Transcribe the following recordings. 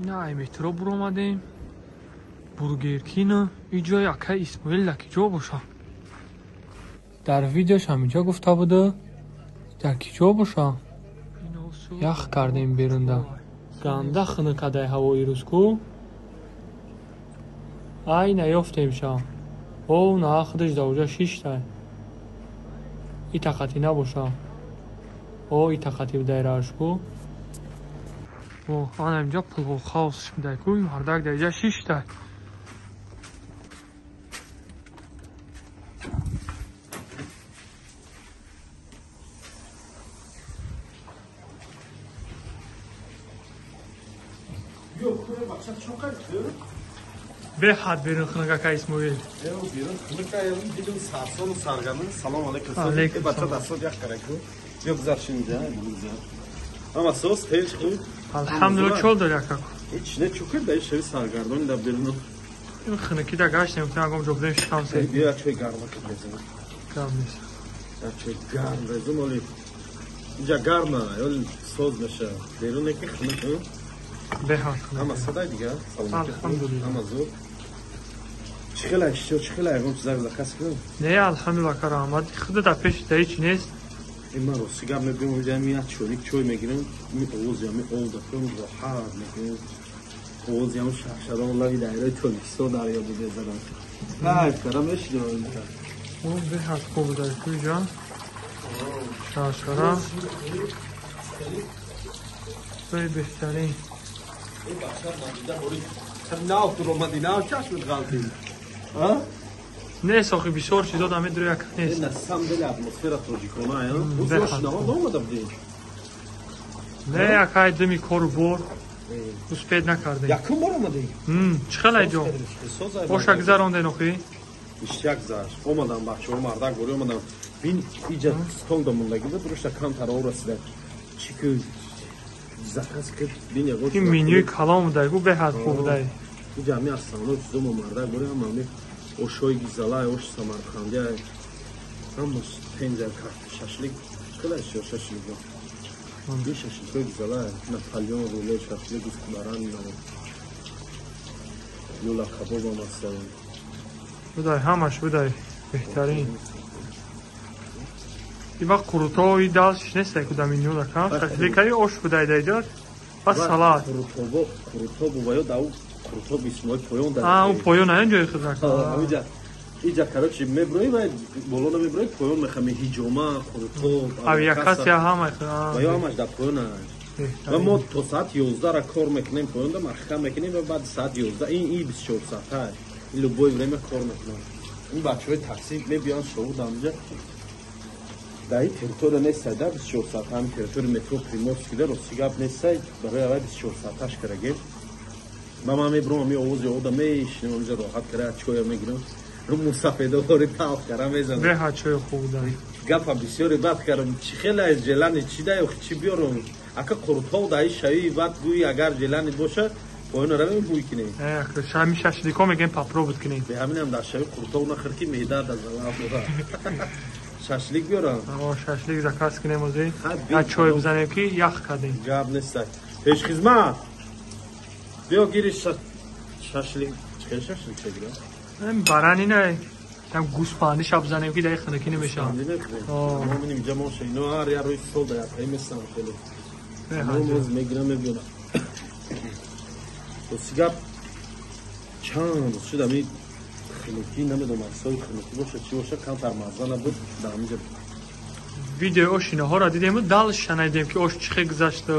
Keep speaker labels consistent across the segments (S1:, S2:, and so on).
S1: На, метро буромадем. Бургер Кинг, иҷои акай Исмоил дар киҷо боша? Дар видеош ҳаминҷо гуфта буда, дар киҷо боша? Ях кардем берунда. Ганда хунукадай ҳавои рӯз ку. Ай наёфтемша. О, на худаш дар оҷа шиштай. И тақатӣ набоша. О, и тақатӣ будай рааш ку. О, ана инҷа пловхаус будай ку, мардак дар иҷа шиштай. Беҳад берун хунук ака Исмоил.
S2: Берун хунук дидум сарсону саргамин. Салом алейкум.
S1: Алейкум.
S2: Бача дастот ях караку. Биё гузар шинҷа. Ама сос ҳеҷ хуб.
S1: Алҳамдулилла чол дори ака.
S2: Ҳеҷ не чукр дар шави саргардон дар берун.
S1: Ин хунукӣ да гаштем, гуфтем ҷо будем шикам се.
S2: Биё як чой гарм кун безам.
S1: Гарм нест.
S2: Як чой гарм безам оли. Инҷа гарма, ёли соз меша. Берун ки хунук.
S1: Беҳад хунук.
S2: Ама садай дигар. Саломатӣ.
S1: Алҳамдулилла.
S2: Ама зуд. Чӣ хела ишё, чӣ хела ягон чиза заказ кунам?
S1: Не, алҳамдулилла ака раҳмат. Худа дар пеш да ҳеҷ нест.
S2: Ман рости гап мебиём, инҷа ми як чойник чой мегирам, ми овози ами ов дакун роҳат мекунем. Овози ам шахшарон лави дайраи Тоҷикистон дар ёду мезанам. Кайф кардам, мешидам инҷа.
S1: О, беҳад хуб будай ку инҷа. Шаршара. Ҷои беҳтарин.
S2: Ин бача мадида бори нав туромади, нав чашмат ғалтид.
S1: Нест охи бисёр чизо дар медро як нест.
S2: На самом деле атмосфера тоҷикона, ошинаҳо наомада будем.
S1: Не, акай дими кору бор успед накардем.
S2: Якум бор омадем.
S1: Чӣ хелай ҷо? Оша гузаронден охи?
S2: Иштияк гузашт. Омадам бачаҳо мардак бори омадам. Бин иҷа стол да мондагӣ буд, рушта камтар ов расида. Чӣ ки заказ кард, бин ягон.
S1: Ин менюи калон будай, гу беҳад хуб будай.
S2: Иҷа ҳами основной чизо мо мардак бори ҳама ҳами ошои гизалай, ош самарқандиай, ҳамаш пенза шашлик, хела ишё шашлик. Би шашликҳои гизалай, Наполеон руле, шашлик густбаран, лула кабобам астан.
S1: Будай, ҳамаш будай, беҳтарин. И вақт қурутои далш нестай ку дар меню дака. Шашликаи ош будай даиҷа ва салат.
S2: Қурутобо, қурутобо ва ё дау қурутоб Исмоил поён дар.
S1: А, он поён аян ҷои худ рака.
S2: Иҷа иҷа короче меброи ва боло намеброи поён мехами ҳиҷома, қурутоб,
S1: авиакассия ҳама
S2: ва ё ҳамаш дар поён аст. Ва мо то соати 11 ра кор мекунем поёнда, маҳкам мекунем ва баъд соати 11 ин 24 соата. Ин любое время кор мекунам. Ин бачаҳои такси мебиён шовуд ҳамҷа. Дар ин территория нестай, да 24 соата, ҳамин территория метро Приморский да рости гап нестай, барои аввал 24 соаташ карагем. Ман мебурам, ами овози ода мешинам, онҷа роҳат кара чоя мегирам. Мусафедори талх кара мезанам.
S1: Беҳад чои хуб будай.
S2: Гапа бисёре бад кардам. Чӣ хела аз желани чӣ дай, охи чӣ биёрам? Ака қурутҳо дар ин шави бад гӯй агар желани боша, поён равем бӯй кунем.
S1: Ака шами шашлико мегем попробуй кунем.
S2: Бе ҳаминам дар шави қурутҳо нахӯр ки меъда да залал дорад. Шашлик биёрам.
S1: О, шашлик заказ кунем ози. Як чой бизанем ки ях кардем.
S2: Гап нестай. Пешхизмат. Биё гири шашлик. Чӣ шашлик чегира?
S1: Барани не. Там гӯспанди шаб занем ки дар хунукӣ намешавад.
S2: Мо бинем инҷа мо ино ҳар як рӯи сол дар якпаи месам хеле. Мо мегирам мебиёрам. Рости гап чанд рӯз шуд ами хунукӣ намедонам аксои хунукӣ боша чӣ боша камтар мазза набуд дар ҳаминҷа.
S1: Видеои ошинаҳоро дидему далша надидем ки ош чӣ хел гузашта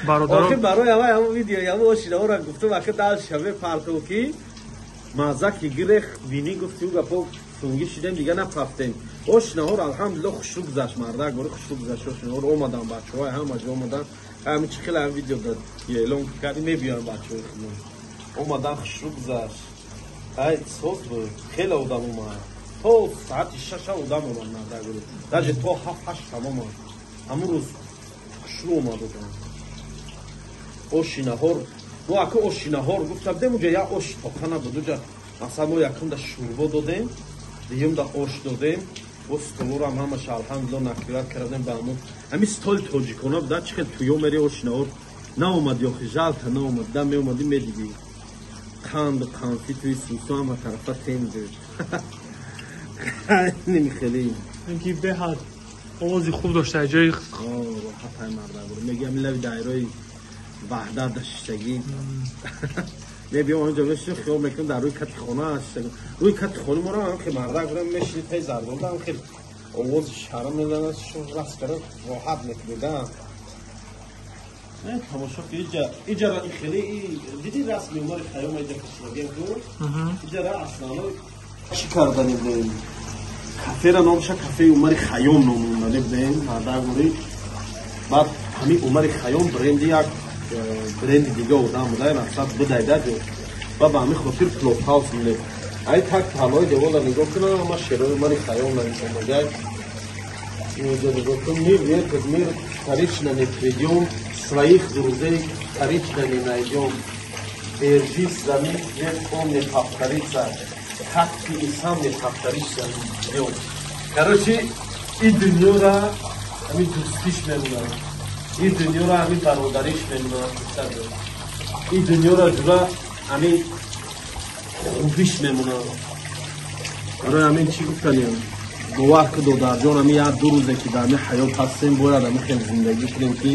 S1: бародаро.
S2: Охи барои аввал ҳамон видео ҳамон ошинаҳоро гуфтам ака далша мепартов ки мазза ки гирех бинӣ гуфти ӯ гапо сунгӣ шидем дига напафтем. Ошинаҳоро алҳамдулилло хушрӯ гузашт мардак бори хушрӯ гузашт ошинаҳоро омадан бачаҳои ҳама ҷо омадан. Ҳамин чӣ хел ҳамин видео дад эълон кардем мебиён бачаҳои худмон. Омадан хушрӯ гузашт. Ай соз буд, хеле одам омад. То соати 6 одам омад мардак бори. Даже то 7-8 там омад. Ҳамон рӯз хушрӯ омад одам. Ошинаҳор мо ака ошинаҳор гуфта будем, уҷа як ош тоқа набуд. Уҷа масалан мо якумда шӯрбо додем, дуюмда ош додем, бо столорам ҳамаша алҳамдулилло накриват кардем ба ҳамон. Ҳамин столи тоҷикона буда, чӣ хел туё мери ошинаҳор Наомад ёхи жалта наомад, да меомадӣ медидӣ. Қанду қанфиту сусу ҳама тарафа тенҷ. Немихелӣ.
S1: Инки беҳад овози хуб дошта ҷои
S2: роҳатай марда бур. Мегӯям лави дайрои ваҳдат даштагӣ. Мебиём онҷо мешинем, хиёл мекунем дар рӯи кати хона шиштагӣ. Рӯи кати хони моро ҳам хел мардак бурам мешинӣ таи зардолда ҳам хел овози шара мезанад, раст кара роҳат мекунӣ да. Тамошо ки иҷа иҷара хеле диди расми Умари Хайём иҷа кашидагем ку иҷара аслано чӣ кардани будем? Кафера номша кафеи Умари Хайём номондани будем мардак бурӣ. Баъд ҳамин Умари Хайём бренди як бренди дига одам буда, мақсад будайда ҷо. Ба ҳамин хотир Плов Хаус мулем. Ай так паҳлои девола нигоҳ кунам, ҳама шерои Умари Хайём нависондагай. Инҷо нигоҳ кун, мир этот мир вторично не придём, своих друзей вторично не найдём. Держись за мир, нет, он не повторится, как ты и сам не повторишься днём. Короче, и дунёра ҳамин дӯстиш мемонад, и дунёра ҳамин бародариш мемонад, и дунёра ҷура ҳамин хубиш мемонад. Барои ҳамин чӣ гуфтанем? Бовар ки додарҷон, ҳамин як ду рӯзе ки дар ҳамин ҳаёт ҳастем, бояд ҳамин хел зиндагӣ кунем ки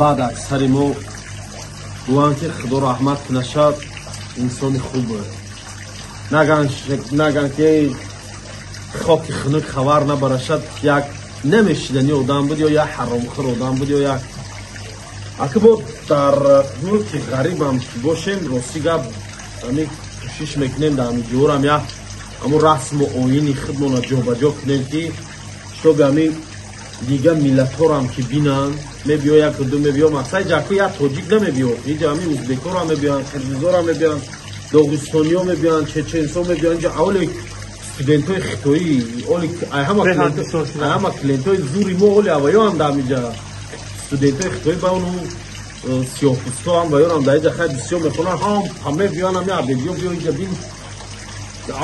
S2: баъд аксари мо гӯянд ки худо раҳмат кунашад, инсони хуб буд. Наган ки хоки хунук хабар набарашад, як намешидани одам буд ё як ҳаромхӯр одам буд ё як аки бо дар мулки ғарибам ки бошем, рости гап ҳамин кӯшиш мекунем дар ҳамин ҷуворам як ҳамун расму оини худмонро ҷобаҷо кунем ки шоби ҳамин дига миллатҳорам ки бинанд, мебиё як ду мебиё мақсад ҷаку як тоҷик намебиё, иҷа ҳамин узбекҳоро мебиёнд, қирғизҳоро мебиёнд, доғистониҳо мебиёнд, чеченсо мебиёнд, иҷа аввале студентҳои хитоӣ, оли ҳама клиентҳои зури мо оли аваёам дар ҳамиҷа студентҳои хитоӣ ба ону сиёҳпӯстҳо ҳам ба ёрам дар иҷа хай бисёр мехонанд, ҳам мебиёнд, ҳами абедиё биё иҷа бин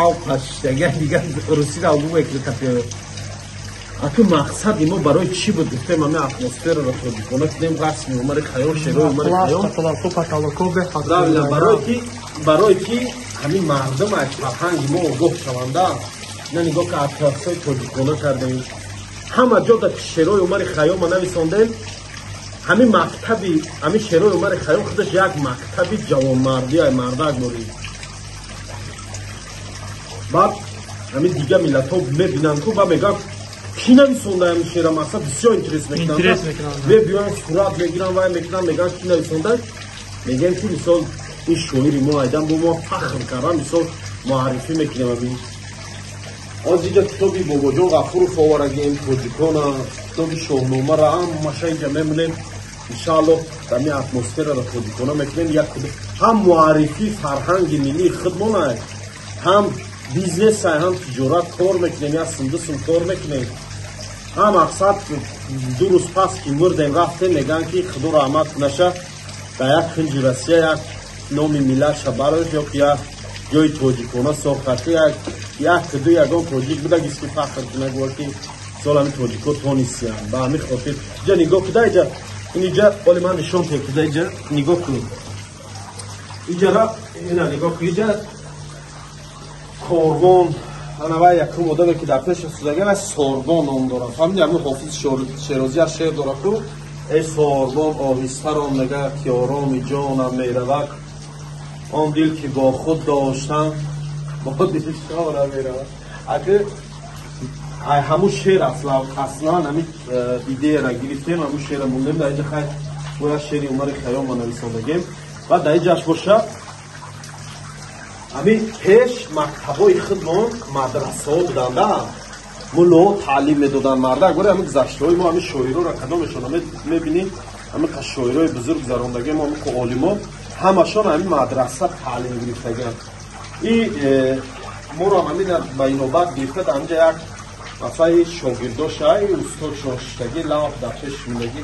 S2: ав паштага дига русиро гу мекунӣ капиё. Аку мақсади мо барои чӣ буд? Гуфтем ҳамин атмосфераро тоҷикона кунем, расми Умари Хайём, шерои Умари Хайём. Барои ки ҳамин мардум аз фарҳанги мо огоҳ шаванда, на нигоҳ ки атрофҳои тоҷикона кардем. Ҳама ҷо дар шерои Умари Хайёма нависондем, ҳамин мактаби ҳамин шерои Умари Хайём худаш як мактаби ҷавонмардӣ ай мардак борӣ. Баъд ҳамин дига миллатҳо мебинанд ку ба мегӯянд ки нависонда ҳамин шеъра, мақсад бисёр интерес мекунанд, мебиёянд сурат мегиранд, вай мекунанд, мегӯянд ки нависонда, мегӯем ки мисол ин шоири мо айдан бо мо фахр кардан, мисол муаррифӣ мекунем. Ҳамин оз иҷа китоби Бобоҷон Ғафуров оварагем, тоҷикона, китоби Шоҳномаро ҳамаша иҷа мемонем. Иншааллоҳ ҳамин атмосфераро тоҷикона мекунем, як ҳам муаррифии фарҳанги миллии худмона, ҳам бизнес, ҳам тиҷорат кор мекунем, як сумдусум кор мекунем. Ҳам мақсад ду рӯз пас ки мурдем рафтем, мегӯянд ки худо раҳмат кунаша, дар як кунҷи Россия як номи миллатша барош ё ки як ҷои тоҷикона сохта ки як ду ягон тоҷик будагист ки фахр куна, гӯя ки мисол ҳамин тоҷико тонистиянд. Ба ҳамин хотир иҷа нигоҳ куда, иҷа ин иҷа оли ман нишон тем куда, иҷа нигоҳ кун, иҷара ина нигоҳ кун, иҷа корвон ана вай якум одаме ки дар пеш истодага вай Сорбон ном дорад. Фаҳмиди, ҳамин Ҳофизи Шерозӣ аз шеър дорад ку: эй сорбон, оҳистарон, мега ки ороми ҷонам меравад, он дил ки бо худ доштам бо дили шонам меравад. Аки ай ҳамун шеър аслан ҳамин идеяра гирифтем, ҳамун шеъра мондем дар иҷа. Хай бояд шеъри Умари Хайёма нависондагем. Баъд дар иҷаш бошад ҳамин пеш мактабҳои худмон мадрасаҳо буданда, муллоҳо таълим медоданд мардак. Бори ҳамин гузаштаҳои мо, ҳамин шоироро кадомешон мебинӣ, ҳамин шоирои бузург гузарондагем, ҳамин олимо ҳамашон ҳамин мадраса таълим гирифтагианд. И моро ҳамин ба инобат гирифта дар ҳаминҷа як масалан шогирдоша, устодшон шиштагӣ, лавҳ дар пеш шумидагӣ,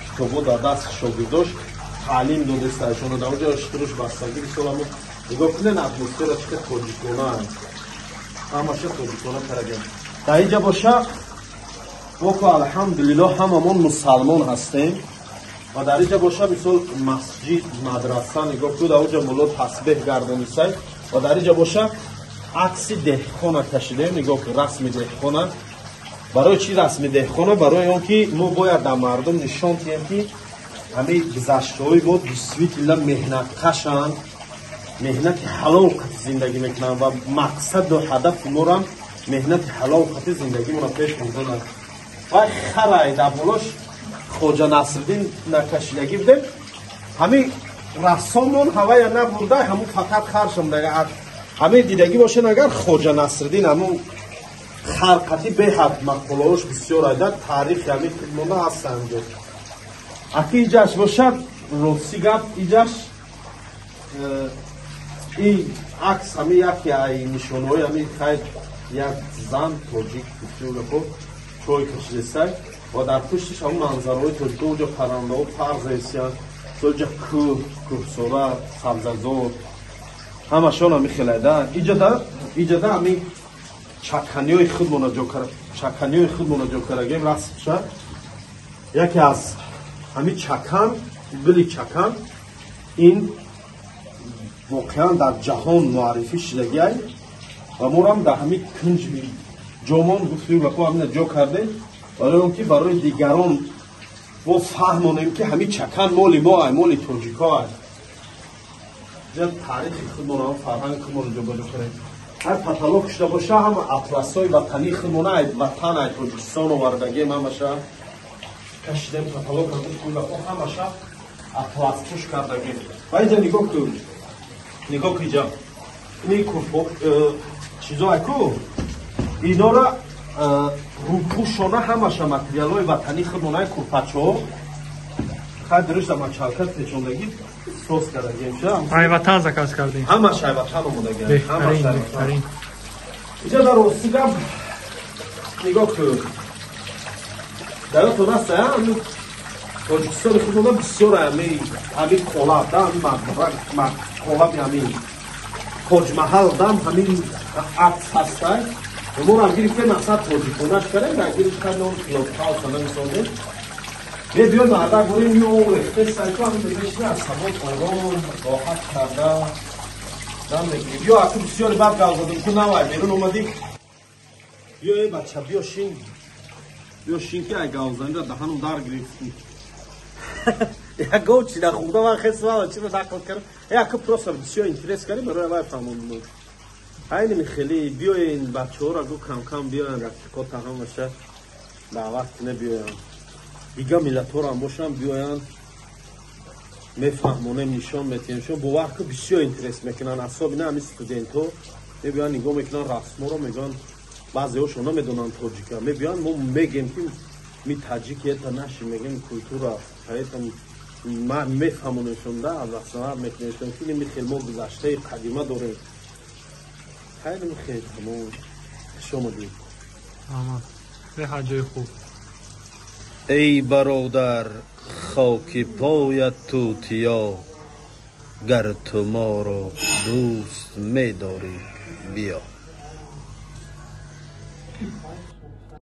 S2: китобҳо дар дасти шогирдош, таълим додестаашон дар онҷо шутруш бастагӣ. Мисол ҳамин нигоҳ кунед атмосфера чӣ қадр тоҷикона, ҳамаша тоҷикона карагем. Дар инҷа боша мо ку алҳамдулиллоҳ ҳамамон мусалмон ҳастем. Ва дар инҷа боша мисол масҷид, мадраса нигоҳ кун, дар онҷа мулло тасбеҳ гардонисай. Ва дар инҷа боша акси деҳқона кашидаем, нигоҳ кун, расми деҳқона. Барои чӣ расми деҳқона? Барои он ки мо бояд дар мардум нишон диҳем, ки ҳамаи гузаштаҳои мо действительно меҳнаткашанд, меҳнати ҳалол қати зиндагӣ мекунанд ва мақсаду ҳадафи морам меҳнати ҳалол қати зиндагимонро пеш бурдананд. Вай харай дар болош Хоҷа Насриддин накашидагӣ будем. Ҳамин рассомон ҳавая набурда, ҳамун фақат харшам. Ҳамин дидагӣ бошен, агар Хоҷа Насриддин ҳамун харқати беҳад мақолаҳош бисёр айда, таърихи ҳамин худмона ҳастанд. Аки иҷаш бошад, рости гап, иҷаш ин акс ҳамин яке ай нишонаҳои ҳамин хайр, як зан тоҷик гуфтиулако чой кашидесай ва дар пуштиш ҳамун манзараҳои тоҷико, уҷо паррандаҳо пар зесиянд, соҷа кӯҳ, кӯҳсора, сабзазор, ҳамашон ҳами хелайда. Иҷада ҳамин чаканиҳои худмона ҷо чаканиҳои худмона ҷо карагем расмша. Яке аз ҳамин чакан, гули чакан, ин воқеан дар ҷаҳон муаррифӣ шудагиай ва морам дар ҳамин кунҷ ҷомон гуфтем ва ҳамина ҷо кардем, барои он ки барои дигарон мо фаҳмонем, ки ҳамин чакан моли мо ай, моли тоҷико ай. Ҷа таърихи худмона, фарҳанги худмона ҷобаҷо кардем. Ҳар потолок шуда боша, ҳама атласҳои ватании худмона, ай ватан, ай Тоҷикистон овардагем, ҳамаша кашидем. Потолок гуфтем, ҳамаша атласпӯш кардагем. Ва инҷа нигоҳ кун, нигоҳ кун, иҷа ини курпо чизо ай ку, инора рӯпӯшона ҳамаша материалҳои ватании худмона, курпачаҳо хай дурушта мачалка печондагӣ соз кардагем ша.
S1: Ай ватан заказ кардем.
S2: Ҳамаша ай ватан омодагем.
S1: Беҳтарин, беҳтарин.
S2: Иҷа дар рости гап нигоҳ кун, даротон аст, Тоҷикистони худмона бисёр ҳамин қолаб да, ҳамин қолаби ҳамин Тоҷмаҳал дам ҳамин акс ҳастай. Морам гирифтем, мақсад тоҷиконаш кардем, дар гирифт кардем, клубхауса намисондем. Бе биё мардак бурем, ё рехте сайко ҳамин мешина, аз сабот ором роҳат карда дам мегирем. Биё, аку бисёри бад гап задем ку, навай берун омадӣ. Биё, эй бача, биё шин, биё шин, ки ай гавзанида даҳанум дар гирифт. Як гов чи нахӯрда ман хесвала чиро нақл кардам. Яку просто бисёр интерес кардем, барои вай фаҳмондем. Айними хеле биёен, бачаҳоро гу кам-кам биёян, рафиқота ҳамаша даъват куне, биёян. Дигар миллатҳоро бошам биёян, мефаҳмонем, нишон метиҳем. Шумо бовар ку, бисёр интерес мекунанд, асоби на ҳамин студентҳо мебиёянд, нигоҳ мекунанд расмҳоро, мегӯянд, баъзеҳошон намедонанд тоҷика, мебиёянд, мо мегем, ки мы таджики, это наши, мегем, культура, поэтому мефаҳмонемшон да, расмат мекунемшон, ки ними хел мо гузаштаи қадима дорем. Хайр, хел тамом, хуш омадед.
S1: Омад, беҳад ҷои хуб.
S2: Эй бародар, хоки поят тутиё, гар ту моро дӯст медорӣ, биё.